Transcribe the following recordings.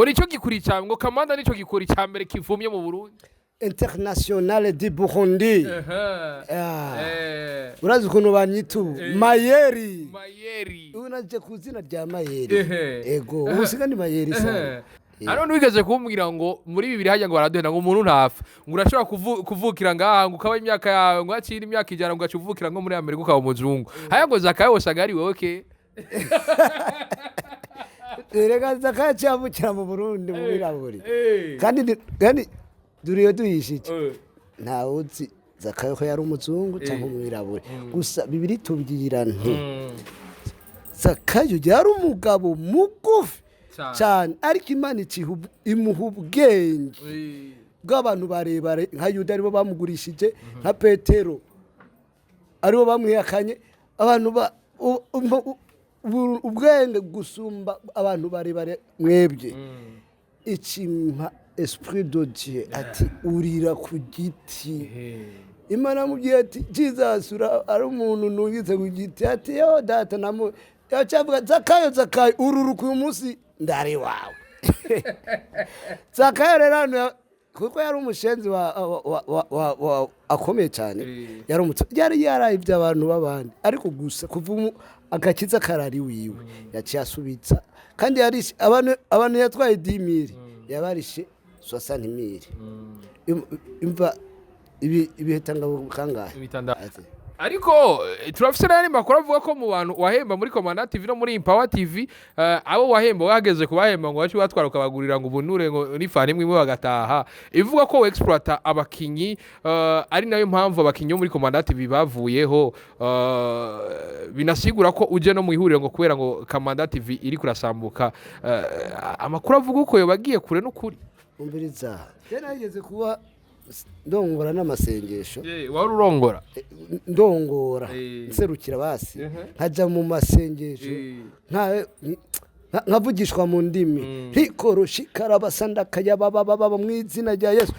Ngo nico gikuri ca ngo Kamanda, nico gikuri ca mbere kivumye mu Burundi. International du Burundi. Ah. Urazi ukuntu banyita ubu? Mayeri. Mayeri. Ubu naje ku izina rya Mayeri. Ego, ubu siga ni Mayeri sana. Hariho n'uwigeze kumbwira ngo muri bibiri hajya ngo baraduhenda, ngo umuntu ntapfa, ngo urashobora kuvukira ngaha, ngo ukaba imyaka yawe, ngo hakiri imyaka 100, ngo ugaca uvukira nko muri Amerika ukaba umuzungu. Haya ngo Zakayo usanga ari wowe ke. Erega Zakayo yavukira mu Burundi mu biraburi. Kandi duriyo duhishije. Ntawuzi Zakayo ko yari umuzungu cyangwa umwirabure. Gusa bibiri tubwira nti Zakayo yari umugabo mugufi cyane, ariko Imana imuha ubwenge bw'abantu barebare, nka Yuda aribo bamugurishije, nka Petero aribo bamwihakanye. Abantu ba ubwenge gusumba abantu barebare mwebwe. Ikimpa esprit de Dieu ati urira ku giti. Imana amubwiye ati Jesus ari umuntu nungitse ku giti, ati yo data namu yacavuga Zakayo, Zakayo ururuka uyu munsi ndari wawe. Zakayo rero hano kuko yari umushenzi wa akomeye cyane, yari umutwe, yari yarayibye abantu b'abandi, ariko gusa kuva agakiza karari wiwe yaciye asubitsa, kandi yarishe abantu yatwaye 10 000, yabarishe 60 000. Imva ibiheta ngabo kangahe? Ariko turafise n'ayandi makuru avuga ko mu bantu wahemba muri Komanda TV no muri Empower TV, abo wahemba wahageze kubahemba ngo wacu batwara ukabagurira ngo ubunure ngo n'ifani imwe imwe bagataha. Ivuga ko exploiter abakinyi, ari nayo mpamvu abakinyi bo muri Komanda TV bavuyeho, binasigura ko uje no mu ihuriro ngo kubera ngo Komanda TV iri kurasambuka. Amakuru avuga uko yobagiye kure n'ukuri. Umviriza, nageze kuba ndongora n'amasengesho. Wari urongora? Ndongora, nserukira basi, nkajya mu masengesho, nkavugishwa mu ndimi, ntikoroshi karabasandakaya babababa mu izina rya Yesu,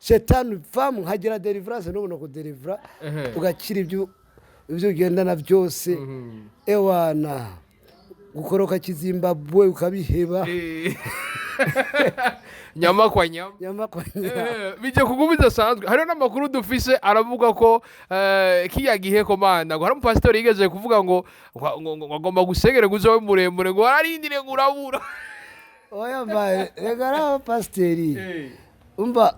shetani vamu, nkagira deliverance n'ubu no kudelivra, ugakira ibyo ugendana byose, ewana gukoroka Kizimbabwe ukabiheba. Nyama kwa nyama. Nyama kwa nyama. Bijye kuguma bidasanzwe. Hariho n'amakuru dufise aravuga ko kiya gihe Komanda ngo hari umupasitori yigeze kuvuga ngo ngo agomba gusengera ngo uzobe muremure, ngo wararindire ngo urabura. Oya mbaye, reka ari abapasiteri umva.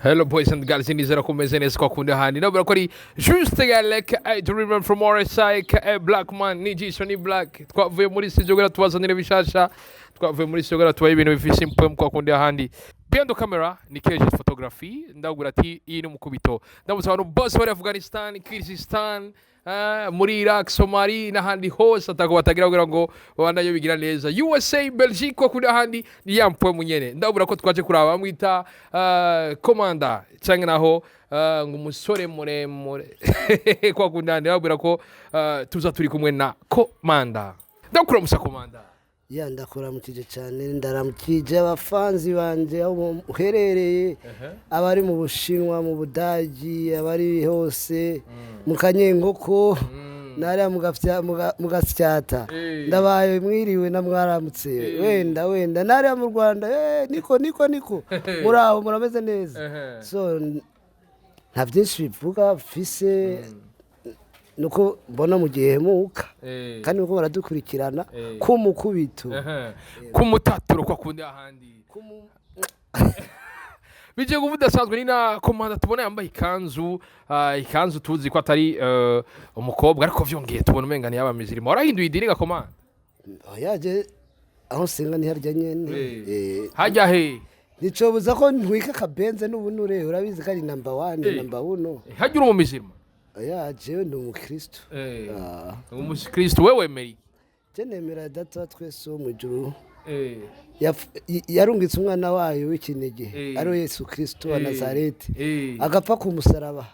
Hello boys and girls, nizera ko meze neza kwa kundi ahandi. Nabura ko ari Juste Galek, I dream from RSI, a black man, ni jisho ni black. Twavuye muri studio kugira tubazanire bishasha. Twavuye muri studio kugira tubaye ibintu bifise impwemu kwa kundi ahandi. Behind the camera ni KG Photography, ndagura ati iyi ni mukubito. Ndamutse abantu bose bari Afghanistan, Kyrgyzstan, muri Iraq, Somalia n'ahandi hose atako batagira kugira ngo babandanye bigira neza. USA, Belgique kwa kundi ahandi ni ya mpwemu nyene. Ndabura ko twaje kuraba bamwita Komanda canke naho ngo umusore muremure kwa kundi ahandi. Ndabura ko tuza turi kumwe na Komanda. Ndakuramusa Komanda. Ya, ndakuramukije cyane, ndaramukije abafanzi banje aho muherereye, abari mu Bushinwa, mu Budagi, abari hose mu Kanyenkoko nariya mu Gasyata, ndabaye mwiriwe na mwaramutse, wenda wenda nariya mu Rwanda, niko niko niko muraho murameze neza. So nta byinshi bivuga mfise, nuko mbona mu gihe hemuka kandi nuko baradukurikirana ku mukubito, ku mutaturo kwa kundi ahandi bijye kuba udasanzwe. Ni na Komanda tubona yambaye ikanzu, ikanzu tuzi ko atari umukobwa, ariko vyongeye tubona umenga ntiyaba mizirimo. Warahinduye idini ga Komanda? Yaje aho nsenga ntiharya nyene. Hajya he? Nicobuza ko ntwika akabenze n'ubunure, urabizi ko ari namba one, namba uno. Hajya uri umumizirimo? Oya, jewe ndi umukristo. Umukristo wewe wemeye? Je nemera Data wa twese wo mu ijuru yarungitse umwana wayo w'ikinege, ari Yesu Kristo wa Nazareti, agapfa ku musaraba,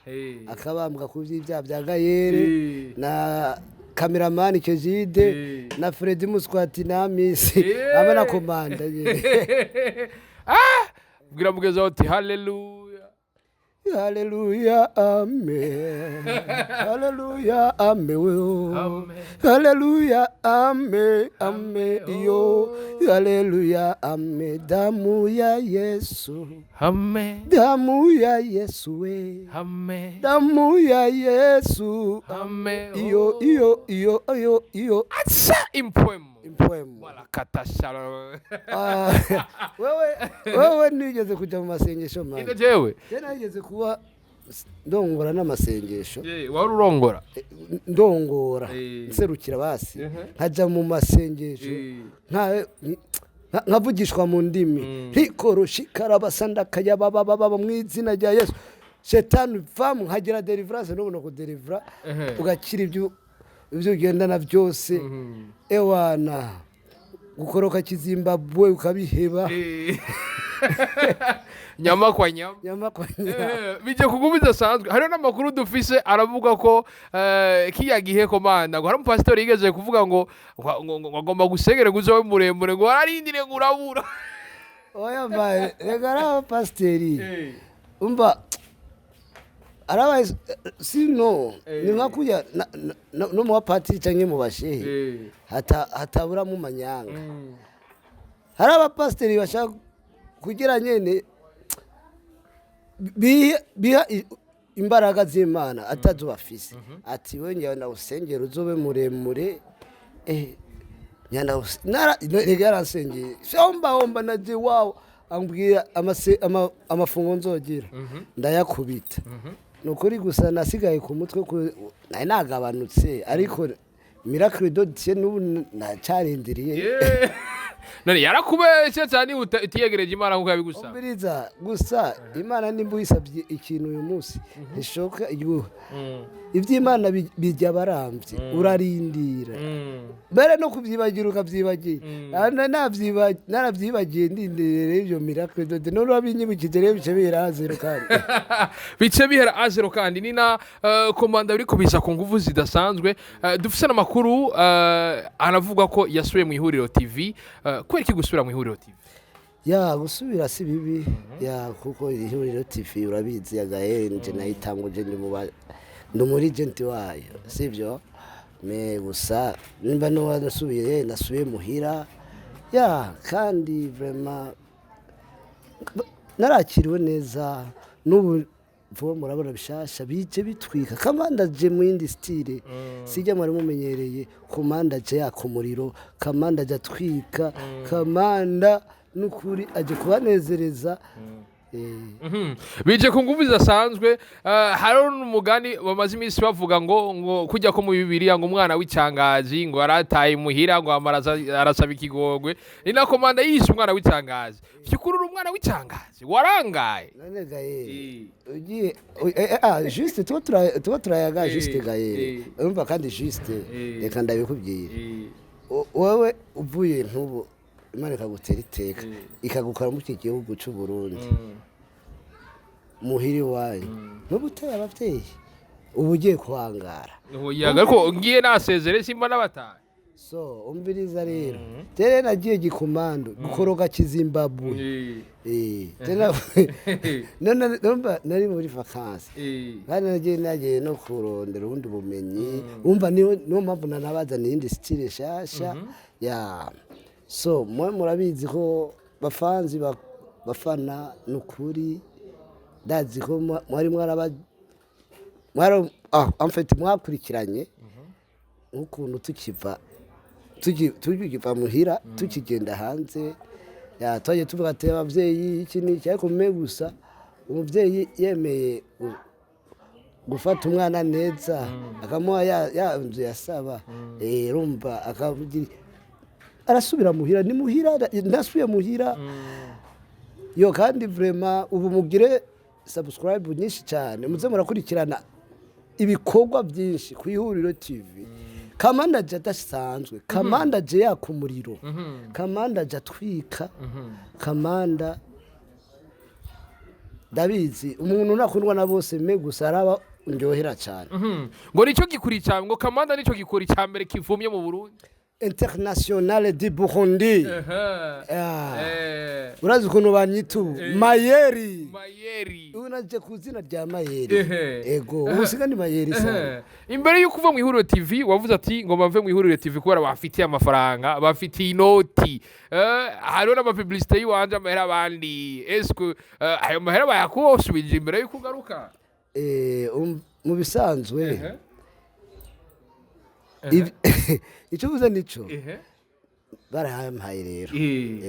akabambwa ku by'ibyaha bya Gayere na kameramani Kejide na Fredi Muswati na Misi hamwe na Komanda nyine. Bwira mugenzi wawe uti haleluya. Haleluya, amen. Haleluya, amen. Amen. Haleluya, amen, amen. Yo, haleluya, amen. Damu ya Yesu. Amen. Damu ya Yesu we. Amen. Damu ya Yesu. Amen. Iyo, iyo, iyo, iyo, iyo. Acha impwemu. Impwemu. Wala katasha. Ah, wewe wewe nigeze kuja mu masengesho Inde man. jewe. Je nigeze kuba ndongora n'amasengesho. Eh, wari urongora. Ndongora nserukira basi nkaja mu masengesho nkavugishwa mu ndimi rikoroshikarabasandakayababababa mu izina rya Yesu, shetani vamu, nkagira deliverance n'ubu no kudelivra ugakira ibyo ugendana byose, ewana gukoroka kizimbabwe ukabiheba. Nyama kwa nyama. Nyama kwa nyama. Bijya kugumu bidasanzwe. Hariho n'amakuru dufise aravuga ko kiya gihe komanda ngo hari umupasitori yigeze kuvuga ngo agomba gusengera ngo uzobe muremure, ngo wararindire ngo urabura. Oya mbaye, reka ari abapasiteri umva arabaye sino ni nka kujya no mu bapatiri cyangwa mu bashehe hataburamo manyanga. Hari abapasiteri bashaka kugira nyene biha imbaraga z'Imana atazo bafise, ati we ngewe ndawusengera uzobe muremure. Rega yaransengeye shomba homba naje wawo ambwira amafungo nzogira ndayakubita. Ni ukuri gusa nasigaye ku mutwe nari nagabanutse, ariko miracle de Dieu n'ubu nacarindiriye. Yeah. None yarakubeshye cyane utiyegereje Imana nkuko yabigusaba? Umviriza gusa, Imana nimba uyisabye ikintu uyu munsi ntishoka iguha. Iby'Imana bijya barambye, urarindira mbere no kubyibagira ukabyibagira. Narabyibagiye ndindiriye rero ibyo miracle de Dieu, none urabinyibukije rero bice bihera zero kandi. Bice bihera à zéro kandi ni na komanda biri kubiza ku nguvu zidasanzwe. Dufise n'amakuru aravuga ko yasubiye mu Ihuriro TV. Kubera iki gusubira mu Ihuriro TV? Ya, gusubira si bibi ya, kuko Ihuriro TV urabizi agahenje nayitanguje, ndi mu ndi muri agent wayo, sibyo? Me gusa nimba no nasubiye, nasubiye muhira ya, kandi vraiment narakiriwe neza. N'ubu vuba murabona bishasha bije bitwika. Kamanda je mu yindi style, sijya mwari mumenyereye. Komanda je yaka umuriro, kamanda aje atwika, kamanda n'ukuri aje kubanezereza. Bije ku nguvu zidasanzwe. Hariho n'umugani bamaze iminsi bavuga ngo kujya ko mu Bibiliya ngo umwana w'icangazi ngo yarataye imuhira ngo arasaba ikigogwe. Ni na komanda yishe umwana w'icangazi. Vyukuri uri umwana w'icangazi warangaye? None Gael, ugiye juste tuba turayaga juste Gael, urumva kandi juste reka ndabikubwira. Wowe uvuye nk'ubu Imana ikagutera iteka ikagukora muri iki gihugu cy'u Burundi muhiri iwanyu, n'ubu uteye ababyeyi uba ugiye kuhangara. Oya, ariko ngiye nasezere simba n'abataye. So umviriza rero, rero nagiye gikomando gukoroga kizimbabwe. None numva nari muri vacances kandi nagiye no kurondera ubundi bumenyi. Umva niyo mpamvu nanabazaniye iyindi style shasha ya. So mwe murabizi ko bafanzi bafana nukuri ndazi ko mwari mwaraba mwara en fait mwakurikiranye nk'ukuntu tukiva muhira tukigenda hanze ya, twagiye tuvuga ati ababyeyi iki n'iki, ariko mwe gusa umubyeyi yemeye gufata umwana neza akamuha ya nzu yasaba, urumva akavugira arasubira muhira, ni muhira ndasubiye muhira yo. Kandi vraiment ubu mugire subscribe nyinshi cyane, muze murakurikirana ibikorwa byinshi ku Ihuriro TV. Kamanda aje adasanzwe, kamanda aje yaka umuriro, kamanda aje atwika, kamanda ndabizi umuntu nakundwa na bose, me gusa araba ndyohera cyane. Ngo nicyo gikuri cyane, ngo kamanda nicyo gikuri cya mbere kivumye mu Burundi. Internationale du Burundi. Ah. Urazi ukuntu banyita ubu? Mayeri. Mayeri. Ubu naje ku izina rya Mayeri. Ego, ubu siga ni Mayeri sana. Imbere y'uko uva mu Ihuriro TV, wavuze ati ngo bave mu Ihuriro TV kubera bafitiye amafaranga, bafitiye inoti. Hariho n'ama publicité y'iwanje, amahera abandi. Eske ayo mahera bayakusubije imbere y'uko ugaruka? Mu bisanzwe, icyo uvuze nico, barayampaye rero.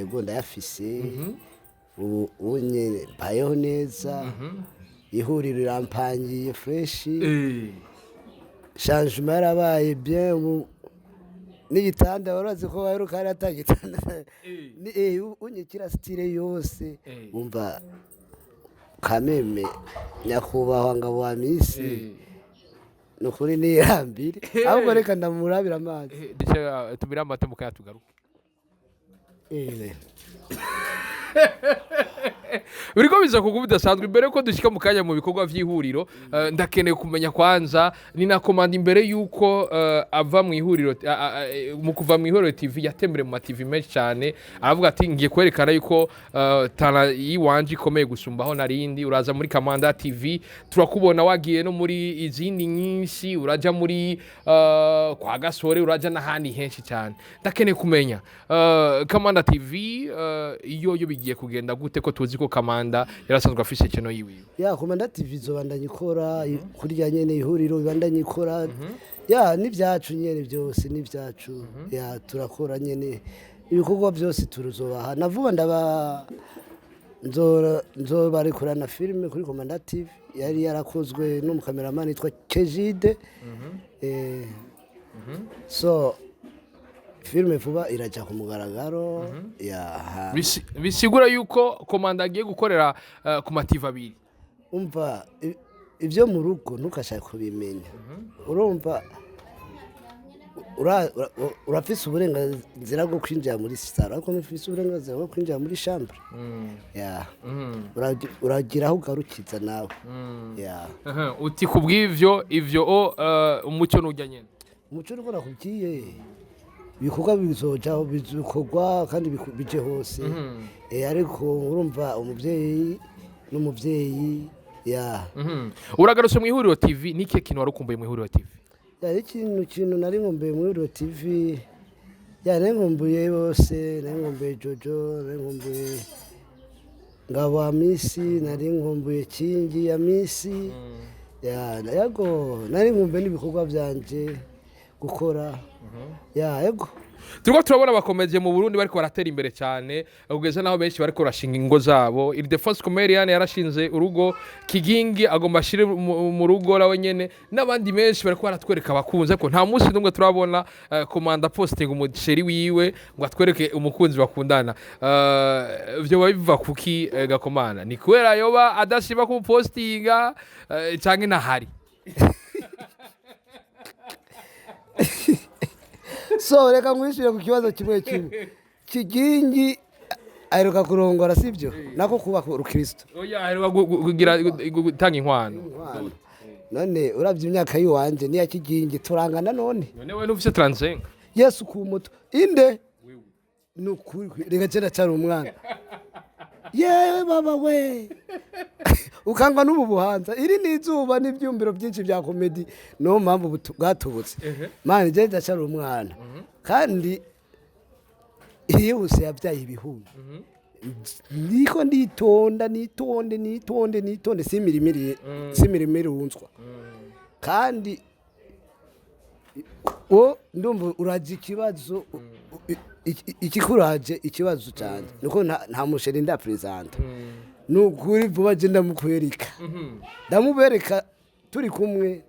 Ego, ndayafise ubu, unye mbayeho neza, Ihuriro rirampangiye fresh. Changement yarabaye bien. Ubu n'igitanda, warazi ko baheruka hari ata gitanda. Unyikira style yose. Umva kameme, nyakubahwa Ngabo wa misi, ni ukuri niyambire, ahubwo reka ndamurabira amazi. Ndetse tumire amata mukaya tugaruke. Biriko biza kuko bidasanzwe. Imbere yuko dushika mu kanya mu bikorwa vy'Ihuriro, ndakeneye kumenya kwanza ni na Komanda, imbere yuko ava mu Ihuriro, mu kuva mu Ihuriro TV, yatembere mu ma TV menshi cyane, aravuga ati ngiye kwerekana yuko talent yiwanje ikomeye gusumbaho narindi. Uraza muri Kamanda TV, turakubona wagiye no muri izindi nyinshi, uraja muri kwa Gasore, uraja n'ahandi henshi cyane. Ndakeneye kumenya Kamanda TV, iyo yo bigiye kugenda gute, ko tuzi ko Kamanda yarasanzwe afise channel yiwiwe? Ya, Komanda TV izobandanya ikora kurya nyene, Ihuriro ibandanya ikora. Ya, n'ibyacu nyene byose n'ibyacu. Ya, turakora nyene ibikorwa byose, turuzobaha na vuba. Ndaba nzobarekura na filime kuri Komanda TV yari yarakozwe n'umukameramani yitwa Kejide. So filime vuba irajya ku mugaragaro ya. Bisigura yuko Komanda agiye gukorera ku ma TV abiri. Umva, ibyo mu rugo ntukashake kubimenya. Urumva, urafise uburenganzira bwo kwinjira muri salon, ariko ntufise uburenganzira bwo kwinjira muri chambre. Ya. Uragira aho ugarukiza nawe. Ya. Uti kubw'ivyo ivyo o umuco nujya nyene. Umuco uriko nakubwiye, ibikorwa bizojaho, bizokorwa kandi bije hose. Ariko urumva, umuvyeyi n'umuvyeyi, ya. Uragarutse mu Ihuriro TV, ni ikihe kintu wari ukumbuye mu Ihuriro TV? Yari ikintu nari nkumbuye muri Ihuriro TV. Ya, nari nkumbuye bose, nari nkumbuye Jojo, nari nkumbuye Ngabo wa Misi, nari nkumbuye Kingi ya Misi. Ya, yago, nari nkumbuye n'ibikorwa byanje gukora. Ya, yego. Turiko turabona abakomeje mu Burundi bariko baratera imbere cyane, kugeza naho benshi bariko barashinga ingo zabo. Ildefonse Comedian yarashinze urugo, Kigingi agomba ashire mu rugo nawe nyene, n'abandi benshi bariko baratwereka abakunzi, ariko nta munsi n'umwe turabona Komanda posting umuceri wiwe ngo atwereke umukunzi bakundana. Vyo biva kuki, gakomana? Ni kubera yoba adashiba kumupostinga, canke ntahari? So reka nkwishyure ku kibazo kimwe kimwe. Kigingi aheruka kurongora, sibyo? Nako kubaka urukristo. Oya, aheruka kugira gutanga inkwano. None urabye imyaka y'iwanje n'iya Kigingi, turangana none? None wewe ntufise 35? Yesu ku moto inde, ni ukuri reka kera cyari umwana. Yewe baba we, ukangwa n'ubu buhanza, iri ni izuba n'ibyumviro byinshi bya comédie, niyo mpamvu bwatubutse. Mani njye ndacyari umwana, kandi yihuse yabyaye ibihumbi. Niko nditonda, nitonde, nitonde, nitonde, simirimire wunzwa. Kandi wo ndumva uraje ikibazo, ikikuraje ikibazo cyane nuko nta mu chéri ndapresenta. Ni ukuri, vuba je ndamukwereka, ndamubereka turi kumwe,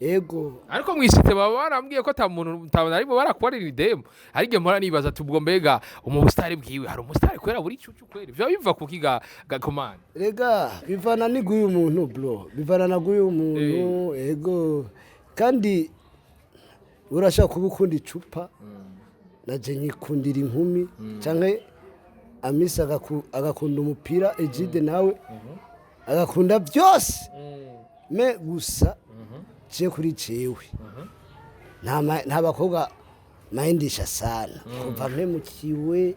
yego. Ariko mwisite baba barambwiye ko ata muntu nta arimo barakubarira idemu. Ariko igihe mpora nibaza ati ubwo mbega umusitari bwiwe, hari umusitari kwera buri cucu kwera, vyo biva kuki ga gakomana? Rega bivana n'iguyu muntu, bro, bivana na guyu muntu, ego. Kandi urashaka kuba ukunda icupa, naje nyikundira inkumi, canke Amisi agakunda umupira, Egide nawe agakunda byose. Me gusa je kuri jewe nta bakobwa. Mayindisha sana kuva mpemukiwe.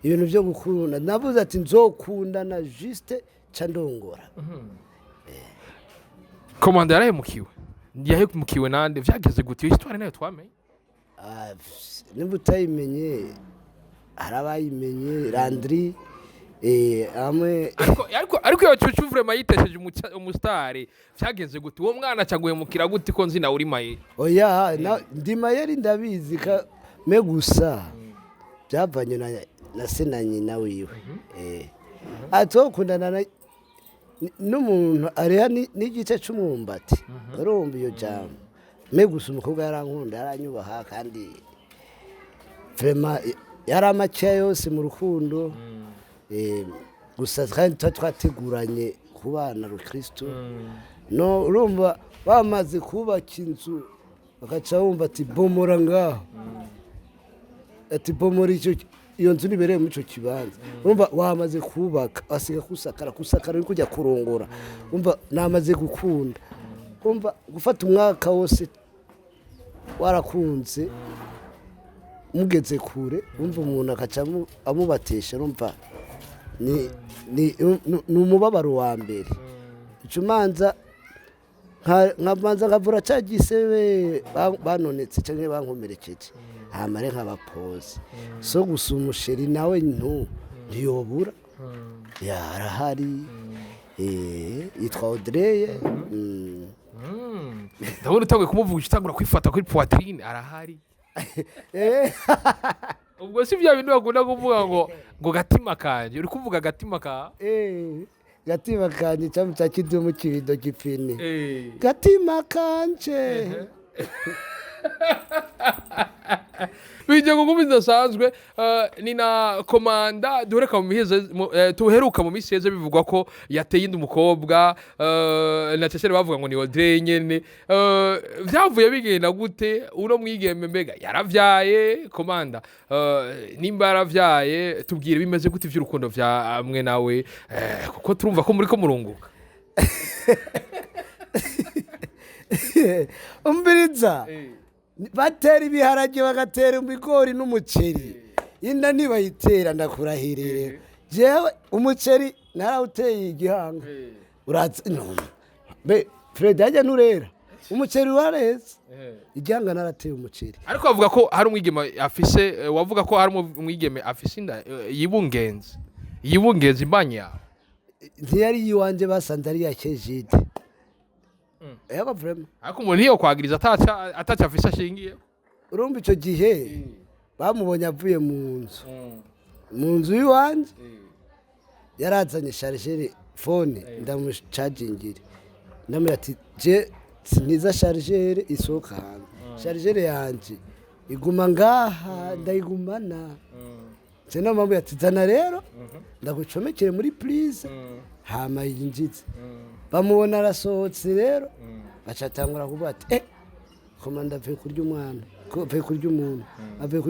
Ibintu byo gukunda, navuze ati nzokundana juste ca ndongora. Komanda yarahemukiwe. Yahemukiwe nande? Vyageze gute? Iyo histoire nayo twamenye? Ah, nimba utayimenye, hari abayimenye, Landry, hamwe. Ariko iyo cucu vraiment yitesheje umusitari. Vyagenze gute? Uwo mwana aca guhemukira gute, ko nzi nawe uri mayeri? Oya, ndi mayeri, ndabizi ka me, gusa byavanye na se na nyina wiwe. Atokundana n'umuntu areha n'igice c'umwumbati, urumva iyo jambo. Me gusa umukobwa yarankunda, yaranyubaha, kandi vraiment yari amakeya yose mu rukundo. Gusa kandi tuba twateguranye kubana rukristo. No urumva bamaze kubaka inzu, bagaca bumva ati bomora ngaho, ati bomora icyo, iyo nzu nibereye muri icyo kibanza. Urumva wamaze kubaka, asiga kusakara, kusakara uri kujya kurongora. Urumva namaze gukunda, urumva gufata umwaka wose warakunze, mugeze kure, urumva umuntu agaca amubatesha. Urumva ni umubabaro wa mbere. Ico manza nkamanza nkavura ca gisebe banonetse canke bankomerekeje, hama re nkabapoze. So gusa umusheri nawe ntiyobura, yarahari, yitwa Audrey. Ndabona utanguye kumuvugisha, utangura kwifata kuri poitrine. Arahari? Ubwo si bya bintu bakunda kuvuga ngo gatima kanje? Uri kuvuga agatima ka Gatima kanje camu ca kidumu kibido gipine. Gatima kanje. Bijya kuko bidasanzwe. Ni na komanda duheruka mu tuheruka mu minsi iheze bivugwa ko yateye inda umukobwa, na cecere bavuga ngo ni Audrey nyene. Vyavuye bigenda gute? Uno mwigeme mbega yaravyaye? Komanda, nimba yaravyaye, tubwire bimeze gute ivy'urukundo vya mwe nawe, kuko turumva ko muriko murunguka. Umviriza, batera ibiharage, bagatera ibigori n'umuceri, inda ntibayitera. Ndakurahirire, jewe umuceri narawuteye igihanga uraza no. Be Fred, hajya nturera umuceri wareze igihanga, narateye umuceri. Ariko bavuga ko hari umwigeme afise, wavuga ko hari umwigeme afise inda, yibungenze imbanyi yawe. Ntiyari iyiwanje, basanze ari iya Kejide. Yego, vraiment. Ariko umuntu ntiyo kwagiriza ataca afise ashingiye. Urumva icyo gihe bamubonye avuye mu nzu y'iwanje, yarazanye chargeur phone, ndamucagingira, ndamubwira ati je siniza chargeur isohoka hanze, chargeur yanje iguma ngaha, ndayigumana. Nce namubwira ati zana rero ndagucomekere muri prise, hama yinjize. Bamubona arasohotse rero, bacatangura kuvuga ati komanda avuye kurya umwana, ko avuye kurya umuntu, avuye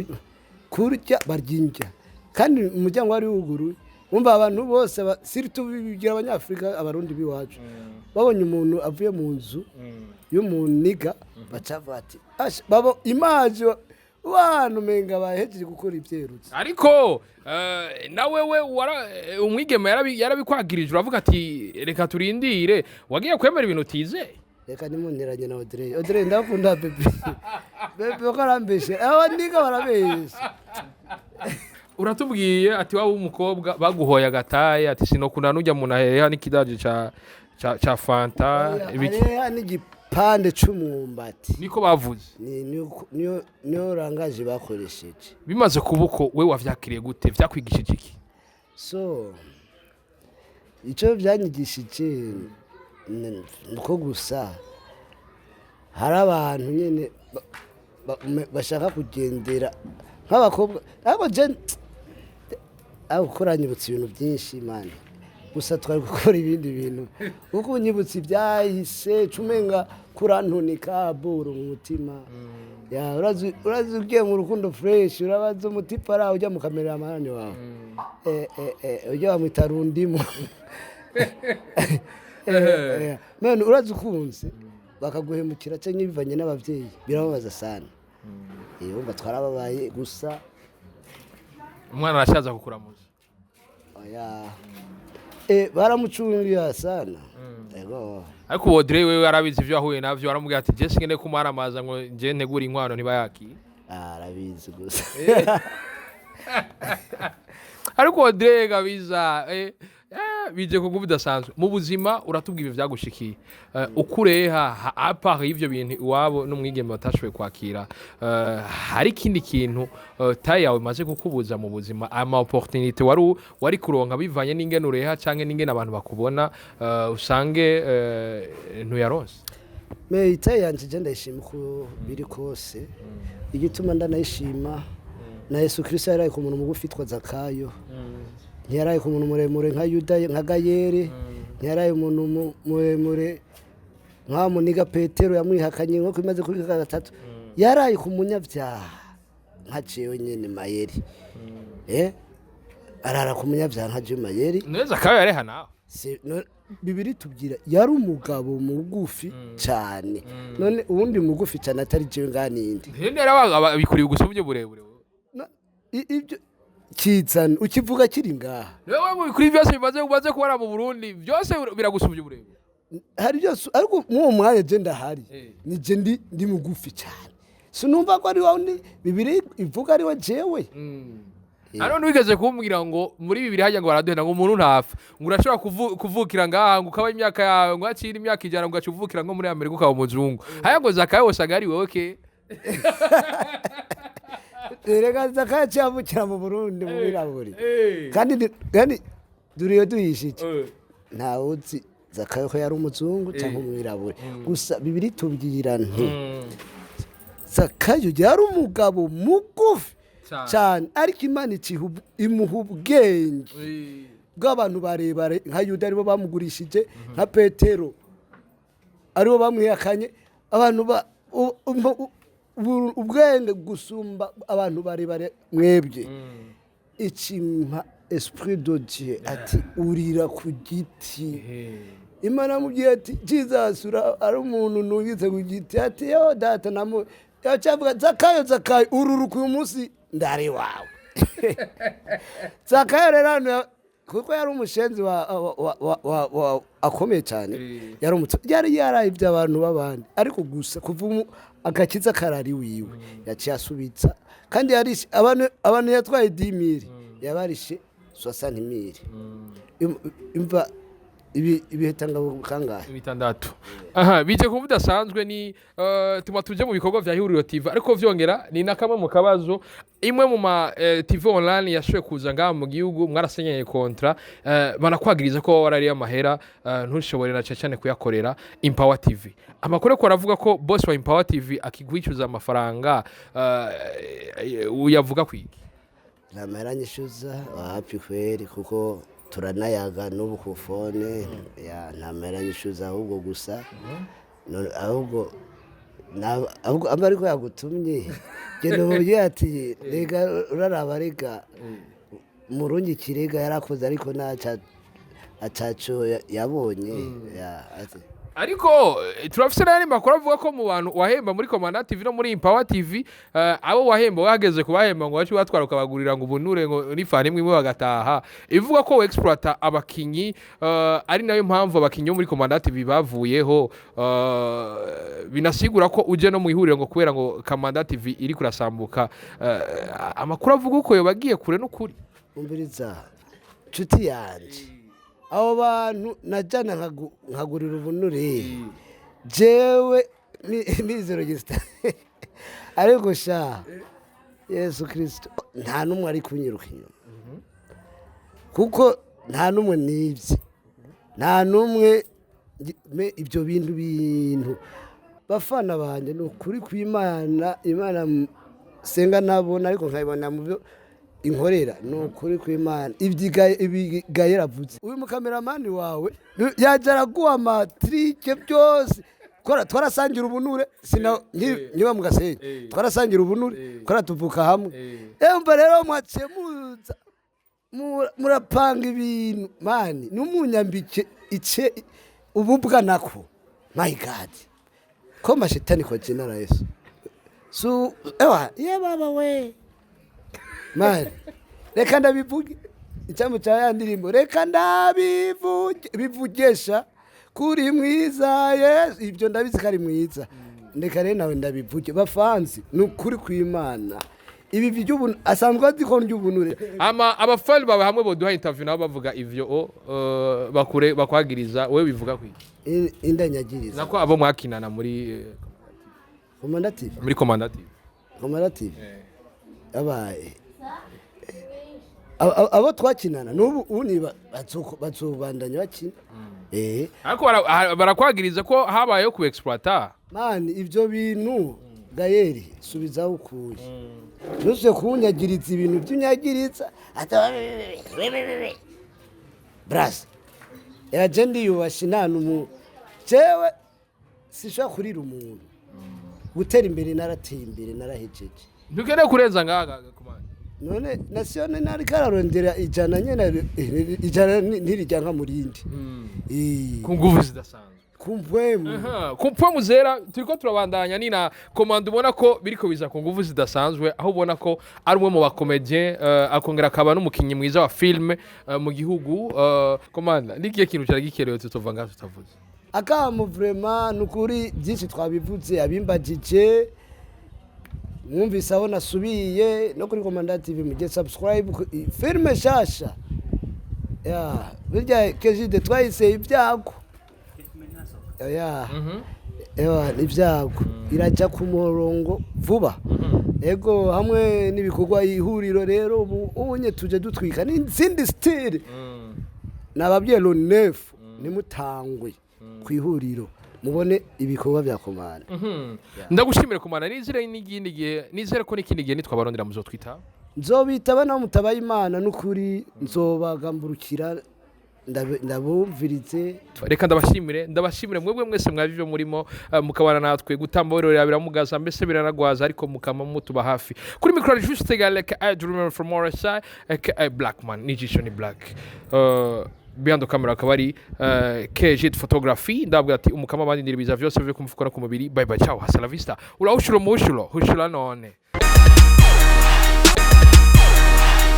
kurya barya indya, kandi umuryango wari wuguruye. Wumva abantu bose surtout bigira abanyafurika, abarundi b'iwacu, babonye umuntu avuye mu nzu y'umuniga, baca bavuga ati "Asha, babo imaje bantu umenga bahejeje gukora ivyerutse." Ariko nawe we umwigeme yarabikwagirije, uravuga ati reka turindire. Wagiye kwemera ibintu utizeye. Reka nimunteranye na Audrey. Audrey ndakunda, bébé, bébé ko arambeshe, aba niga barabeshe. Uratubwiye ati waba umukobwa baguhoye agataye, ati sinokunda nujya muntu aheha n'ikidaji ca fanta ibiki. Areha n'igipande c'umwumbati. Niko bavuze. Niyo rangaje bakoresheje. Bimaze kuba uko, we wavyakiriye gute? Vyakwigishije iki? So icyo byanyigishije nuko gusa hari abantu nyine bashaka kugendera nk'abakobwa. Ariko je aho kuranyibutsa ibintu byinshi, man, gusa twari gukora ibindi bintu, kuko unyibutsa ibyahise cumenga kurantunika buru mu mutima. Ya, urazi ugiye mu rukundo fresh, urabaza umutipa araho ujya mu kameramani wawe, ujya bamwita rundimu. None urazi ukunze bakaguhemukira cyangwa bivanye n'ababyeyi, birababaza sana. Urumva twarababaye gusa. Umwana arashaza kukuramuza? Oya, baramucungiye sana, ego. Ariko Audrey wewe arabizi ivyo yahuye navyo, aramubwira ati: "Je singene kumaramaza ngo nje ntegura inkwano ntibayakire." Arabizi gusa. Ariko Audrey gabiza bije kuguva bidasanzwe mu buzima. Uratubwira ibyo byagushikiye, ukureha à part y'ivyo bintu iwabo n'umwigeme batashoboye kwakira, hari ikindi kintu taille yawe imaze kukubuza mu buzima, ama opportunité wari kuronka bivanye n'ingene ureha canke n'ingene abantu bakubona, usange ntuyaronse? Mais i taille yanje, je ndayishima uko biri kose. Igituma ndanayishima, na Yesu Kristo yaraye ku muntu mugufi yitwa Zakayo, ntiyaraye ku muntu muremure nka Yuda, nka Gayere, ntiyaraye umuntu muremure nka muniga Petero yamwihakanye nko imaze kuri gatatu. Yaraye ku munyabyaha nka jewe nyene mayeri, arara ku munyabyaha nka jewe mayeri. Neza, Zakayo yareha nawe? Bibiri tubwira yari umugabo mugufi cyane. None uwundi mugufi cyane atari jewe nganinde? Ntiyari bikuriye gusa uburyo burebure. Ibyo kizana ukivuga kiri ngaha. Wewe kuri byose bimaze kubara mu Burundi, byose biragusubya uburebure. Hari byose, ariko mw'uwo mwanya je ndahari. Ni je ndi mugufi cyane, sinumva ko ari wowe bibiri ivuga ari we jewe. Hano ntiwigeze kumbwira ngo muri bibiri hajya ngo baraduhenda, ngo umuntu ntapfa, ngo urashobora kuvukira ngaha, ngo ukaba imyaka yawe, ngo hakiri imyaka 100, ngo ugaca uvukira nko muri Amerika ukaba umuzungu. Haya ngo Zakayo usanga ari wowe ke. Reka, Zakayo cyavukira mu Burundi mu biraburi, kandi duriyo duhishije. Ntawuzi Zakayo ko yari umuzungu cyangwa umwirabure. Gusa bibiri tubwira nti Zakayo yari umugabo mugufi Cyane. cyane, ariko Imana imuha ubwenge bw'abantu barebare nka Yuda, aribo bamugurishije, nka Petero, aribo bamwihakanye. Abantu ba ubwenge gusumba abantu barebare mwebwe. Ikimpa esprit de Dieu ati: "Urira ku giti." Imana amubwiye ati: "Jesus, ari umuntu nungitse ku giti." Ati: "Yo data." Namu yacavuga: "Zakayo, Zakayo, ururuka uyu munsi ndari wawe." Zakayo rero hano kuko yari umushenzi wa akomeye cyane, yari yari yarayibye abantu b'abandi, ariko gusa kuva agakiza karari wiwe, yaciye asubitsa. Kandi yarishe abantu yatwaye 10 000, yabarishe 60 000. Imva ibihetangabo kangahe? Bitandatu. Aha bije kuba bidasanzwe ni tuma tuje mu bikorwa vya Ihuriro TV, ariko vyongera ni na kamwe mu kabazo. Imwe mu ma TV online yashoboye kuza ngaha mu gihugu, mwarasenyeye contrat, banakwagiriza ko warariye amahera, ntushobore na cyane kuyakorera. Empower TV, amakuru ko aravuga ko boss wa Empower TV akigwicuza amafaranga, uyavuga kwiki? Nta mahera nyishyuza, wapi kweri, kuko turanayaga n'ubu ku phone ya. Nta mahera nyishyuza, ahubwo gusa ahubwo ahubwo aba ariko yagutumye, genda umubwiye ati: "Rega uraraba, rega murungi kirega yarakoze, ariko ntaca ataco yabonye." Ya, Ariko turafise n'ayandi makuru avuga ko mu bantu wahemba muri Komanda TV no muri Empower TV, abo wahemba wahageze kubahemba ngo wacu batwara ukabagurira ngo ubunure, ngo n'ifani imwe imwe bagataha. Ivuga ko exploiter abakinyi, ari nayo mpamvu abakinyi bo muri Komanda TV bavuyeho, binasigura ko uje no mu ihuriro ngo kubera ngo Komanda TV iri kurasambuka. Amakuru avuga uko yobagiye kure n'ukuri? Umviriza nshuti yanje, abo bantu najyana nkagurira ubunure jewe Mizero Gisita, ariko sha Yesu Kirisito, nta n'umwe ari kunyiruka inyuma, kuko nta n'umwe nibye, nta n'umwe ibyo bintu bafana banjye. Ni ukuri kw'Imana, Imana senga nabona, ariko nkayibona mu byo inkorera. Ni ukuri kw'Imana, ibigaye yaravutse. Uyu mukameramani wawe yaje araguha amatrike byose. Twarasangira ubunure, nkiba mu Gasenyi. Twarasangira ubunure, twara tuvuka hamwe. Emva rero mwaciye muza murapanga ibintu mani numunyambike ice ububwa nako. My God, ko mashetani kwa jina la Yesu. Su ewa ye baba we man, reka ndabivuge icyambu cya ya ndirimbo, reka ndabivuge bivugesha kuri mwiza. Yesu, ibyo ndabizi ko ari mwiza. Reka rero nawe ndabivuge, bafanzi, ni ukuri kw'Imana, ibi by'ubuntu asanzwe azi ko ndya. Ama abafani bawe hamwe boduha interview nabo bavuga ivyo bakure bakwagiriza, wewe bivuga kwiki? Indanyagiriza? Nako abo mwakinana muri Komanda TV. Muri Komanda TV. Komanda TV abaye abo twakinana n'ubu ubu bazobandanya bakina. Ariko barakwagiriza ko habayeho ku exploiter. Man, ibyo bintu gayeri subizaho ukuye, ntuse kunyagiriza ibintu by'unyagiriza brasa yaje. Ndiyubashye, nta n'umu jewe sinshobora kurira umuntu. Gutera imbere, narateye imbere, narahejeje. Ntukeneye kurenza ngaha, Komanda. None nasiyone nari kararondera 100 nyene, 100 ntirijya nka murindi. Ku nguvu zidasanzwe. Kumpwemu. Aha, ku mpwemu zera. Turiko turabandanya ni na Komanda, ubona ko biriko biza ku nguvu zidasanzwe, aho ubona ko ari umwe mu ba comédien, akongera akaba n'umukinnyi mwiza wa filme mu gihugu. Komanda, nikihe kintu cyari gikerewe tutova ngaha tutavuze? Akamo vraiment, ni ukuri byinshi twabivuze. Abimbagije mwumvise aho nasubiye no kuri Komanda TV, mujye subscribe filime shasha ya burya kejide twayise Ibyago. Ya ewa, Ibyago irajya ku murongo vuba. Ego, hamwe n'ibikorwa ihuriro rero ubu ubunye tuje dutwika n'izindi style. Nababwiye le 9 nimutangwe ku ihuriro mubone ibikorwa bya Komanda. Ndagushimire Komanda, nizere n'ikindi gihe, nizere ko n'ikindi gihe nitwabarondera muzotwita. Nzobitaba naho mutabaye Imana, n'ukuri nzobagamburukira, ndabumvirize. Reka ndabashimire, ndabashimire mwebwe mwese mwaje ibyo murimo, mukabana natwe gutamba birorera biramugaza, mbese biranagwaza, ariko mukama mutuba hafi. Kuri micro juste Galek, I dreamer from RSI, aka Blackman, n'ijisho ni black. Behind the camera akaba ari KG Photography. Ndabwira ati umukama abandi ndiribiza vyose bive kumufukora ku mubiri. Bye bye, ciao, hasta la vista, urahushura umuhushuro hushura none.